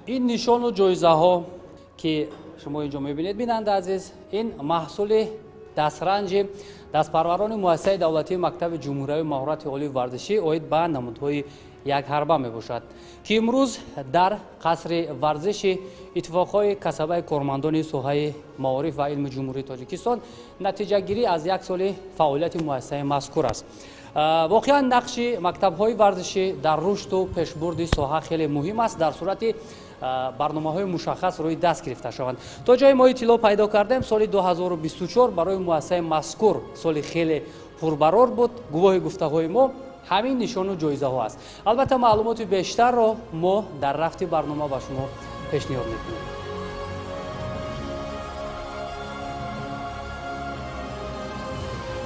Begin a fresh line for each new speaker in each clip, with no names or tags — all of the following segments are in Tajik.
Ин нишону ҷоизаҳо, ки шумо инҷо мебинед, бинанда азиз, ин маҳсули дастранҷи дастпарварони муассисаи давлатии мактаби ҷумҳуриявии маҳорати олии варзишӣ оид ба намудҳои якҳарба мебошад, ки имрӯз дар қасри варзиши иттифоқҳои касабаи кормандони соҳаи маориф ва илми Ҷумҳурии Тоҷикистон натиҷагирӣ аз як соли фаъолияти муассисаи мазкур аст. Воқеан, нақши мактабҳои варзишӣ дар рушду пешбурди соҳа хеле муҳим аст, дар сурати барномаҳои мушаххас рӯи даст гирифта шаванд. То ҷое мо иттилоъ пайдо кардем, соли 2024 барои муассисаи мазкур соли хеле пурбарор буд. Гувоҳи гуфтаҳои мо ҳамин нишону ҷоизаҳо аст. Албатта, маълумоти бештарро мо дар рафти барнома ба шумо пешниҳод мекунем.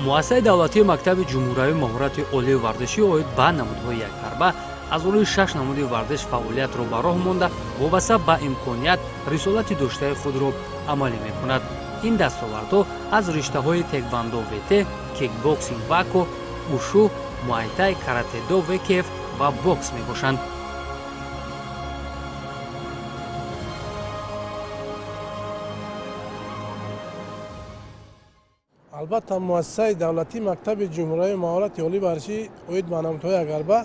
Муассисаи давлатии мактаби ҷумҳуриявии маҳорати олии варзишӣ оид ба намудҳои якҳарба аз рӯи шаш намуди варзиш фаъолиятро ба роҳ монда, вобаста ба имконият рисолати доштаи худро амалӣ мекунад. Ин дастовардҳо аз риштаҳои теквандо ВТ, кикбоксинг ВАКО, ушу, муайтай, каратедо ВКФ ва бокс мебошанд.
Албатта, муассисаи давлатии мактаби ҷумҳуриявии маҳорати олии варзишӣ оид ба намудҳои якҳарба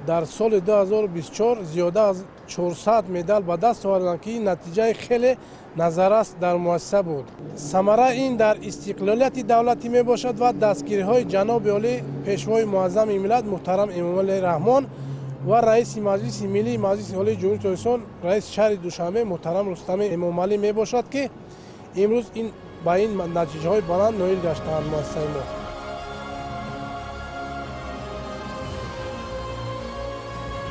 дар соли 2024 зиёда аз 400 медал ба даст оварданд, ки ин натиҷаи хеле назаррас дар муассиса буд. Самараи ин дар истиқлолияти давлатӣ мебошад ва дастгириҳои ҷаноби олӣ, пешвои муаззами миллат муҳтарам Эмомалӣ Раҳмон ва раиси Маҷлиси Миллии Маҷлиси Олии Ҷумҳурии Тоҷикистон, раиси шаҳри Душанбе муҳтарам Рустами Эмомалӣ мебошад, ки имрӯз ин ба ин натиҷаҳои баланд ноил гаштаанд муассисаи мо.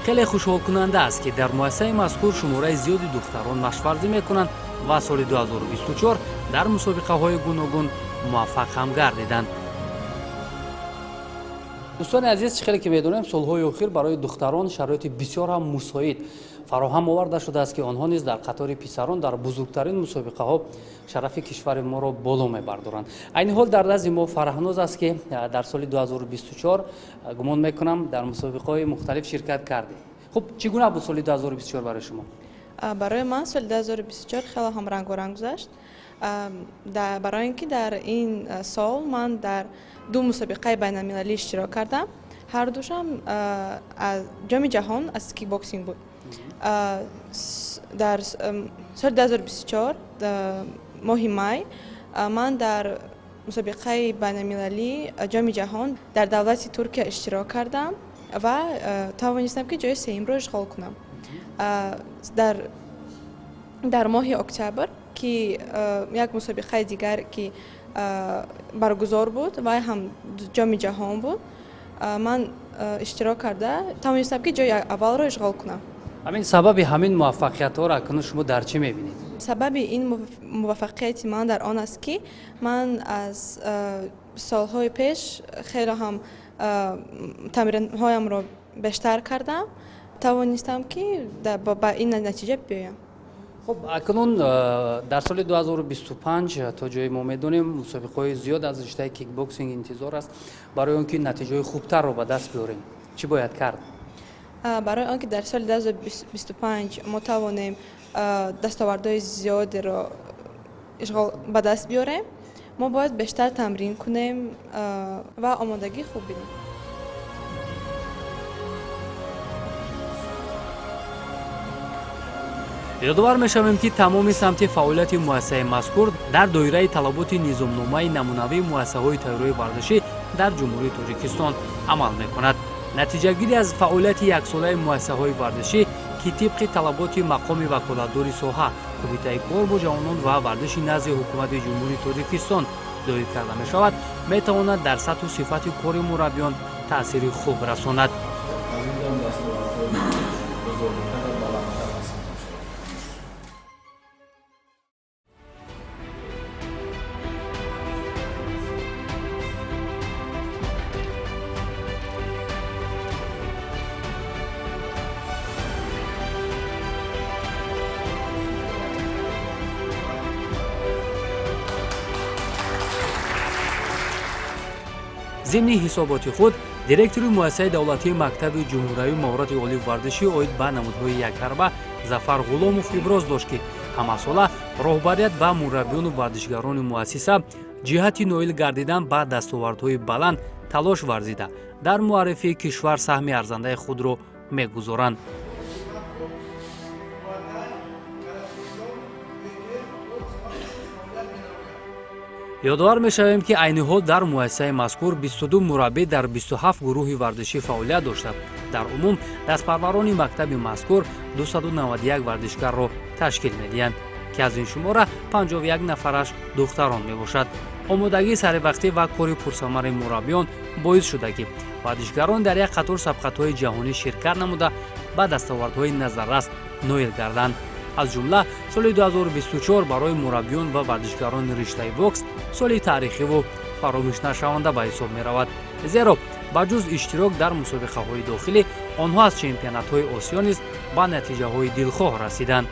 Хеле хушҳолкунанда аст, ки дар муассисаи мазкур шумораи зиёди духтарон машқварзӣ мекунанд ва соли 2024 дар мусобиқаҳои гуногун муваффақ ҳам гардиданд. Дӯстони азиз, чӣ хеле ки медонем, солҳои охир барои духтарон шароити бисёр ҳам мусоид фароҳам оварда шудааст, ки онҳо низ дар қатори писарон дар бузургтарин мусобиқаҳо шарафи кишвари моро боло мебардоранд. Айни ҳол дар назди мо Фараҳноз аст, ки дар соли 2024, гумон мекунам, дар мусобиқаҳои мухталиф ширкат кардед. Хуб, чӣ гуна буд соли 2024 барои шумо?
Барои ман соли 2024 хеле ҳам рангоранг гузашт, барои ин ки дар ин сол ман дар ду мусобиқаи байналмилалӣ иштирок кардам. Ҳардушам аз Ҷоми ҷаҳон аз кикбоксинг буд. Дар соли 2024, моҳи май, ман дар мусобиқаи байналмилалӣ Ҷоми ҷаҳон дар давлати Туркия иштирок кардам ва тавонистам, ки ҷои сеюмро ишғол кунам. Дар моҳи октябр, ки як мусобиқаи дигар ки баргузор буд, вай ҳам Ҷоми ҷаҳон буд, ман иштирок карда тавонистам, ки ҷои аввалро ишғол кунам.
Ҳамин сабаби ҳамин муваффақиятҳоро акнун шумо дар чӣ мебинед?
Сабаби ин муваффақияти ман дар он аст, ки ман аз солҳои пеш хеле ҳам тамринҳоямро бештар кардам, тавонистам, ки ба ин натиҷа биёям.
Хуб, акнун дар соли 2025, то ҷое мо медонем, мусобиқаҳои зиёд аз риштаи кикбоксинг интизор аст. Барои он ки натиҷаҳои хубтарро ба даст биёрем, чӣ бояд кард?
Барои он ки дар соли 2025 мо тавонем дастовардҳои зиёдеро ишғол ба даст биёрем, мо бояд бештар тамрин кунем ва омодагии хуб бинем.
Ёдовар мешавем, ки тамоми самти фаъолияти муассисаи мазкур дар доираи талаботи низомномаи намунавии муассисаҳои тайёрии варзишӣ дар Ҷумҳурии Тоҷикистон амал мекунад. Натиҷагирӣ аз фаъолияти яксолаи муассисаҳои варзишӣ, ки тибқи талаботи мақоми ваколатдори соҳа, Кумитаи кор бо ҷавонон ва варзиши назди Ҳукумати Ҷумҳурии Тоҷикистон, доир карда мешавад, метавонад дар сатҳу сифати кори мураббиён таъсири хуб расонад.
Аз ин ҷо дастовардҳои бузургтар ва баландтар насиб мешавад.
Зимни ҳисоботи худ директори муассисаи давлатии мактаби ҷумҳуриявии маҳорати олии варзишӣ оид ба намудҳои якҳарба Зафар Ғуломов иброз дошт, ки ҳамасола роҳбарият ва мураббиёну варзишгарони муассиса ҷиҳати ноил гардидан ба дастовардҳои баланд талош варзида, дар муаррифии кишвар саҳми арзандаи худро мегузоранд. Ёдовар мешавем, ки айни ҳол дар муассисаи мазкур 22 мураббӣ дар 27 гурӯҳи варзишӣ фаъолият дошта, дар умум дастпарварони мактаби мазкур 291 варзишгарро ташкил медиҳанд, ки аз ин шумора 51 нафараш духтарон мебошад. Омодагии саривақтӣ ва кори пурсамари мураббиён боис шуда, ки варзишгарон дар як қатор сабқатҳои ҷаҳонӣ ширкат намуда, ба дастовардҳои назаррас ноил гарданд. Аз ҷумла соли 2024 барои мураббиён ва варзишгарони риштаи бокс соли таърихиву фаромӯшнашаванда ба ҳисоб меравад, зеро ба ҷуз иштирок дар мусобиқаҳои дохилӣ, онҳо аз чемпионатҳои Осиё низ ба натиҷаҳои дилхоҳ расиданд.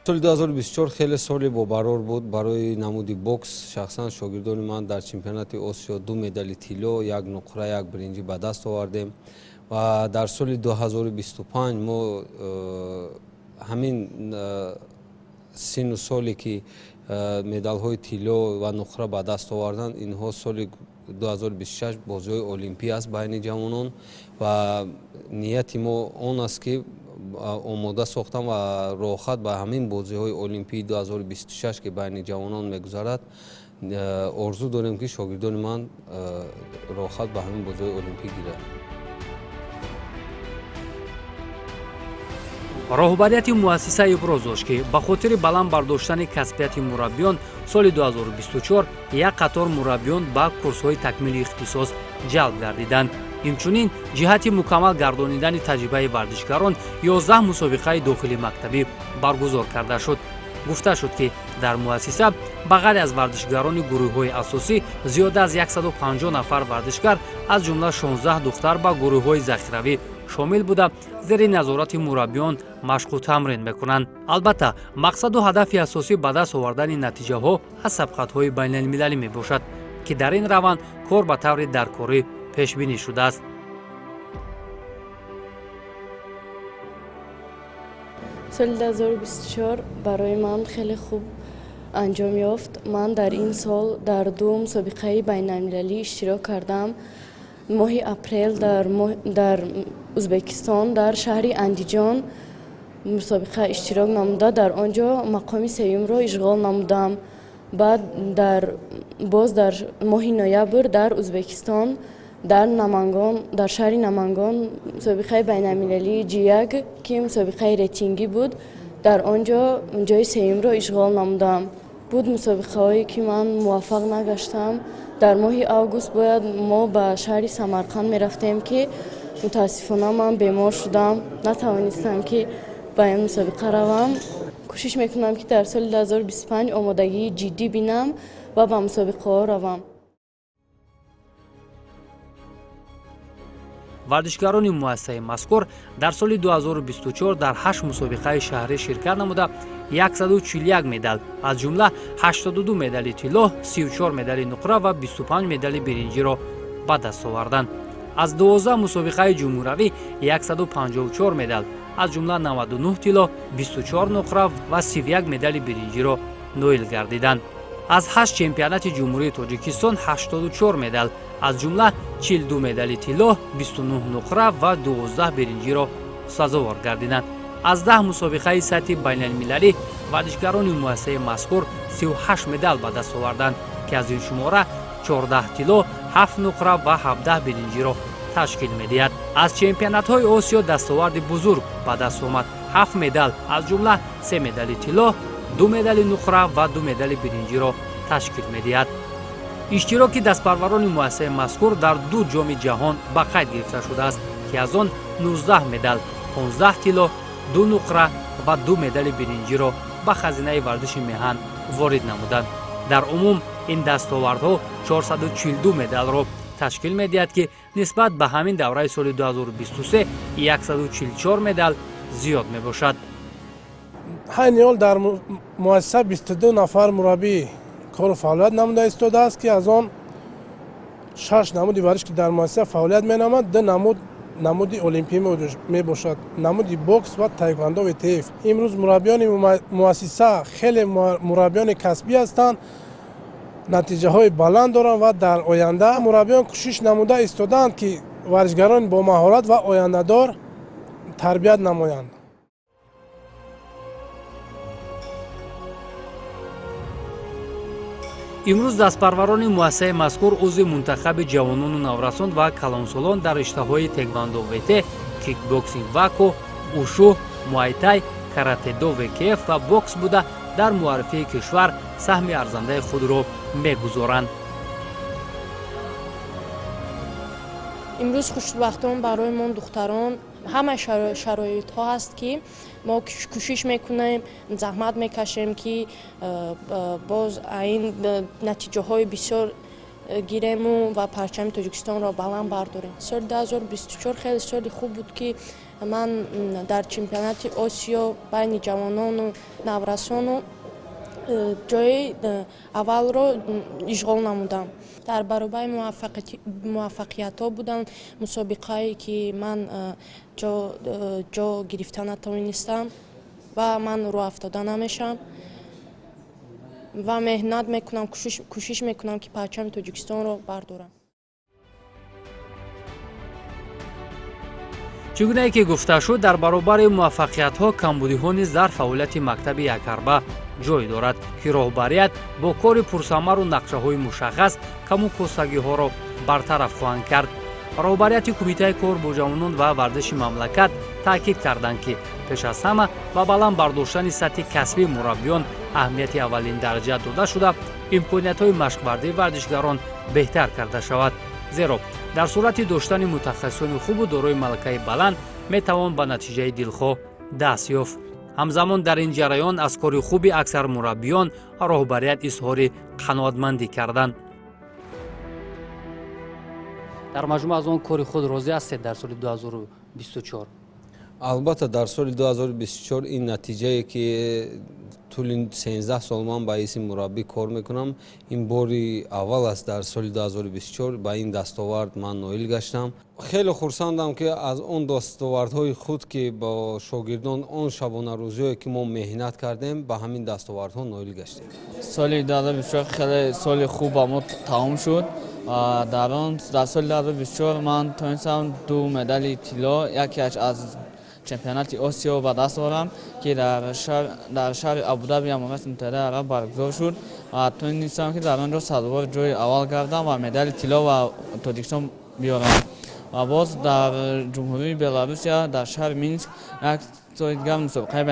Соли 2024 хеле соли бобарор буд барои намуди бокс. Шахсан шогирдони ман дар чемпионати Осиё ду медали тилло, як нуқра, як биринҷӣ ба даст овардем ва дар соли 2025 мо ҳамин синну соле, ки медалҳои тилло ва нуқра ба даст оварданд, инҳо соли 2026 бозиҳои олимпӣ аст байни ҷавонон ва нияти мо он аст, ки омода сохтан ва роҳхат ба ҳамин бозиҳои олимпии 2026, ки байни ҷавонон мегузарад, орзу дорем, ки шогирдони ман роҳхат ба ҳамин бозиҳои олимпӣ гиранд.
Роҳбарияти муассиса иброз дошт, ки ба хотири баланд бардоштани касбияти мураббиён соли 2024 як қатор мураббиён ба курсҳои такмили ихтисос ҷалб гардиданд. Инчунин ҷиҳати мукаммал гардонидани таҷрибаи варзишгарон 11 мусобиқаи дохили мактабӣ баргузор карда шуд. Гуфта шуд, ки дар муассиса ба ғайр аз варзишгарони гурӯҳҳои асосӣ зиёда аз 150 нафар варзишгар, аз ҷумла 16 духтар, ба гурӯҳҳои захиравӣ шомил буда, зери назорати мураббиён машқу тамрин мекунанд. Албатта, мақсаду ҳадафи асосӣ ба даст овардани натиҷаҳо аз сабқатҳои байналмилалӣ мебошад, ки дар ин раванд кор ба таври даркорӣ пешбинӣ шудааст.
Соли 2024 барои ман хеле хуб анҷом ёфт. Ман дар ин сол дар ду мусобиқаи байналмилалӣ иштирок кардам. Моҳи апрел дар Узбекистон, дар шаҳри Андиҷон мусобиқа иштирок намуда, дар он ҷо мақоми сеюмро ишғол намудам. Баъд боз дар моҳи ноябр дар Узбекистон, дар Намангон, дар шаҳри Намангон мусобиқаи байналмилалии Ҷияк, ки мусобиқаи рейтингӣ буд, дар он ҷо ҷои сеюмро ишғол намудам. Буд мусобиқаҳое, ки ман муваффақ нагаштам. Дар моҳи август бояд мо ба шаҳри Самарқанд мерафтем, ки мутаассифона ман бемор шудам, натавонистам, ки ба ин мусобиқа равам. Кӯшиш мекунам, ки дар соли 2025 омодагии ҷиддӣ бинам ва ба мусобиқаҳо равам.
Варзишгарони муассисаи мазкур дар соли 2024 дар ҳашт мусобиқаи шаҳрӣ ширкат намуда, 141 медал, аз ҷумла 82 медали тилло, 34 медали нуқра ва 25 медали биринҷиро ба даст оварданд. Аз 12 мусобиқаи ҷумҳуравӣ 154 медал, аз ҷумла 99 тилло, 24 нуқра ва 31 медали биринҷиро ноил гардиданд. Аз ҳашт чемпионати Ҷумҳурии Тоҷикистон 84 медал, аз ҷумла 42 медали тилло, 29 нуқра ва 12 биринҷиро сазовор гардиданд. Аз 10 мусобиқаи сатҳи байналмилалӣ варзишгарони муассисаи мазкур 38 медал ба даст оварданд, ки аз ин шумора 14 тилло, 7 нуқра ва 17 биринҷиро ташкил медиҳад. Аз чемпионатҳои Осиё дастоварди бузург ба даст омад: 7 медал, аз ҷумла се медали тилло, ду медали нуқра ва ду медали биринҷиро ташкил медиҳад. Иштироки дастпарварони муассисаи мазкур дар ду Ҷоми ҷаҳон ба қайд гирифта шудааст, ки аз он 19 медал, 15 тилло, ду нуқра ва ду медали биринҷиро ба хазинаи варзиши меҳан ворид намуданд. Дар умум ин дастовардҳо 442 медалро ташкил медиҳад, ки нисбат ба ҳамин давраи соли 2023 144 медал зиёд мебошад.
Ҳайни ҳол дар муассиса 22 нафар мураббӣ кору фаъолият намуда истодааст, ки аз он 6 намуди варзиш, ки дар муассиса фаъолият менамояд, 2 намуди олимпӣ мебошад: намуди бокс ва таеквондо ВТФ. Имрӯз мураббиёни муассиса хеле мураббиёни касбӣ ҳастанд, натиҷаҳои баланд доранд ва дар оянда мураббиён кӯшиш намуда истодаанд, ки варзишгарон бо маҳорат ва ояндадор тарбият намоянд.
Имрӯз дастпарварони муассисаи мазкур узви мунтахаби ҷавонону наврасон ва калонсолон дар риштаҳои теквандо ВТ, кикбоксинг вако, ушу, муайтай, каратедо ВКФ ва бокс буда, дар муаррифии кишвар саҳми арзандаи худро мегузоранд.
Имрӯз хушбахтон барои мо духтарон ҳама шароитҳо ҳаст, ки мо кӯшиш мекунем, заҳмат мекашем, ки боз ин натиҷаҳои бисёр гирему ва парчами Тоҷикистонро баланд бардорем. Соли 2024 хеле соли хуб буд, ки ман дар чемпионати Осиё байни ҷавонону наврасону ҷои аввалро ишғол намудам. Дар баробари муваффақиятҳо буданд мусобиқае, ки ман ҷо гирифта натавонистам ва ман рӯҳафтода намешавам ва меҳнат мекунам, кӯшиш мекунам, ки парчами Тоҷикистонро бардорам.
Чӣ гунае ки гуфта шуд, дар баробари муваффақиятҳо камбудиҳо низ дар фаъолияти мактаби якҳарба ҷой дорад, ки роҳбарият бо кори пурсамару нақшаҳои мушаххас каму костагиҳоро бартараф хоҳанд кард. Роҳбарияти Кумитаи кор бо ҷавонон ва варзиши мамлакат таъкид карданд, ки пеш аз ҳама ба баланд бардоштани сатҳи касбии мураббиён аҳамияти аввалин дараҷа дода шуда, имкониятҳои машқбардии варзишгарон беҳтар карда шавад. Зеро дар сурати доштани мутахассисони хубу дорои малакаи баланд метавон ба натиҷаи дилхоҳ даст ёфт. Ҳамзамон дар ин ҷараён аз кори хуби аксар мураббиён роҳбарият изҳори қаноатмандӣ карданд. Дар маҷмӯъ аз он кори худ розӣ ҳастед дар соли 2024?
Албатта, дар соли 2024 ин натиҷае, ки тӯли 13 сол ман ба ҳайси мураббӣ кор мекунам, ин бори аввал аст дар соли 2024 ба ин дастовард ман ноил гаштам. Хеле хурсандам, ки аз он дастовардҳои худ, ки бо шогирдон он шабонарӯзиҳое, ки мо меҳнат кардем, ба ҳамин дастовардҳо ноил гаштем.
Соли 2024 хеле соли хуб ба мо тамом шуд. Дар соли 2024 ман тонистам 2 медали тилло, якеаш аз чемпионати Осиё ба даст орам, ки дар шаҳри Абудаби Аморати Муттаҳидаи Араб баргузор шуд ва тонистам, ки дар он ҷо сазовори ҷои аввал гардам ва медали тилло ба Тоҷикистон биёрам. Ва боз дар Ҷумҳурии Беларусия дар шаҳри Минск як соли дигар мусобиқаи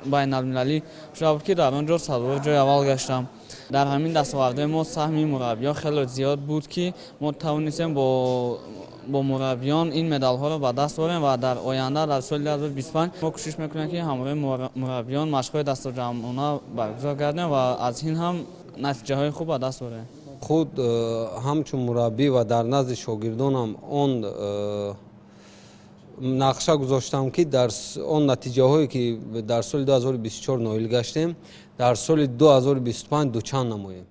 байналмилалӣ шуда буд, ки дар он ҷо сазовори ҷои аввал гаштам. Дар ҳамин дастовардҳои мо саҳми мураббиён хеле зиёд буд, ки мо тавонистем бо мураббиён ин медалҳоро ба даст орем ва дар оянда дар соли 2025 мо кӯшиш мекунем, ки ҳамроҳи мураббиён машқҳои дастаҷамъона баргузор гардем ва аз ин ҳам натиҷаҳои хуб ба даст орем.
Худ ҳамчун мураббӣ ва дар назди шогирдонам он нақша гузоштам, ки дар он натиҷаҳое, ки дар соли 2024 ноил гаштем, дар соли 2025 дучанд намоем.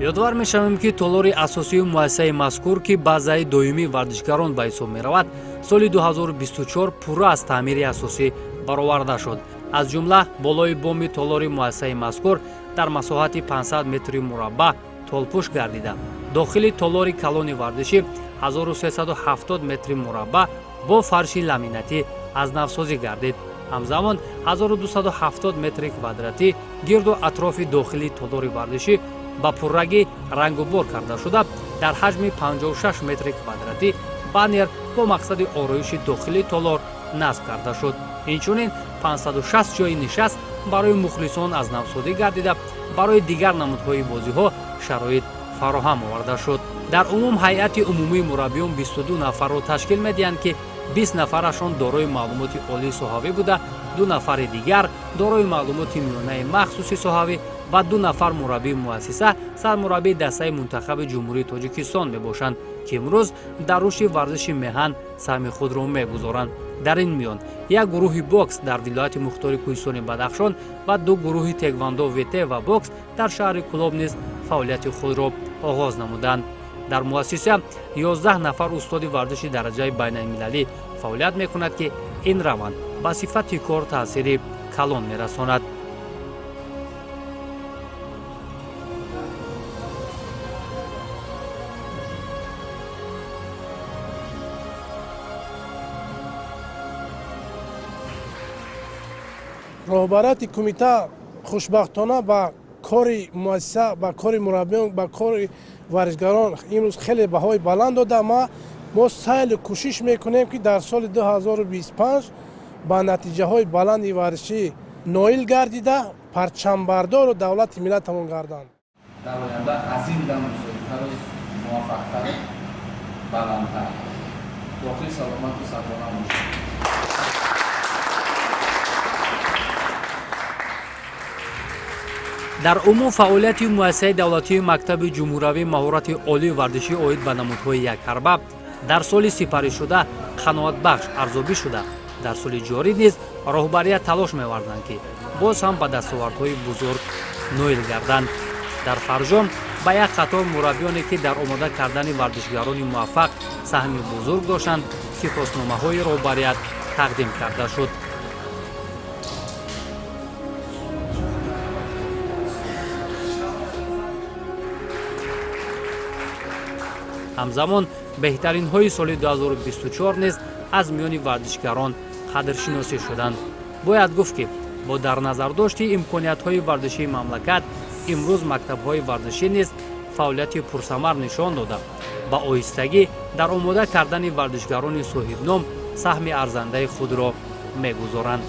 Ёдовар мешавем, ки толори асосии муассисаи мазкур, ки базаи доимии варзишгарон ба ҳисоб меравад, соли 2024 пурра аз таъмири асосӣ бароварда шуд. Аз ҷумла болои боми толори муассисаи мазкур дар масоҳати 500 метри мураббаъ толпӯш гардида, дохили толори калони варзишӣ 1370 метри мураббаъ бо фарши ламинатӣ аз навсозӣ гардид. Ҳамзамон 1270 метри квадратӣ гирду атрофи дохили толори варзишӣ ба пуррагӣ рангубор карда шуда, дар ҳаҷми 56 метри квадратӣ баннер бо мақсади ороиши дохили толор насб карда шуд. Инчунин 560 ҷойи нишаст барои мухлисон аз навсозӣ гардида, барои дигар намудҳои бозиҳо шароит фароҳам оварда шуд. Дар умум ҳайати умумии мураббиён 22 нафарро ташкил медиҳанд, ки 20 нафарашон дорои маълумоти олии соҳавӣ буда, 2 нафари дигар дорои маълумоти миёнаи махсуси соҳавӣ Ва 2 нафар мураббии муассиса сармураббии дастаи мунтахаби Ҷумҳурии Тоҷикистон мебошанд, ки имрӯз дар рушди варзиши меҳан саҳми худро мегузоранд. Дар ин миён як гурӯҳи бокс дар вилояти мухтори Кӯҳистони Бадахшон ва 2 гурӯҳи теквандо ВТ ва бокс дар шаҳри Кӯлоб низ фаъолияти худро оғоз намуданд. Дар муассиса 11 нафар устоди варзиши дараҷаи байналмилалӣ фаъолият мекунад, ки ин раванд ба сифати кор таъсири калон мерасонад.
Роҳбарияти кумита хушбахтона ба кори муассиса, ба кори мураббиён, ба кори варзишгарон имрӯз хеле баҳои баланд дода. Мо сайли кӯшиш мекунем, ки дар соли 2025 ба натиҷаҳои баланди варзишӣ ноил гардида, парчамбардору давлати миллатамон гарданд.
Дар оянда аз ин дам бузургтару муваффақтар, баландтар, боқӣ саломату сарбаланд бошед.
Дар умум фаъолияти муассисаи давлатии мактаби ҷумҳуравии маҳорати олии варзишӣ оид ба намудҳои якҳарба дар соли сипаришуда қаноатбахш арзёбӣ шуда, дар соли ҷорӣ низ роҳбарият талош меварзанд, ки боз ҳам ба дастовардҳои бузург ноил гарданд. Дар фарҷом ба як қатор мураббиёне, ки дар омода кардани варзишгарони муваффақ саҳми бузург доштанд, сипосномаҳои роҳбарият тақдим карда шуд. Ҳамзамон беҳтаринҳои соли 2024 низ аз миёни варзишгарон қадршиносӣ шуданд. Бояд гуфт, ки бо дар назардошти имкониятҳои варзишии мамлакат имрӯз мактабҳои варзишӣ низ фаъолияти пурсамар нишон дода, ба оҳистагӣ дар омода кардани варзишгарони соҳибном саҳми арзандаи худро мегузоранд.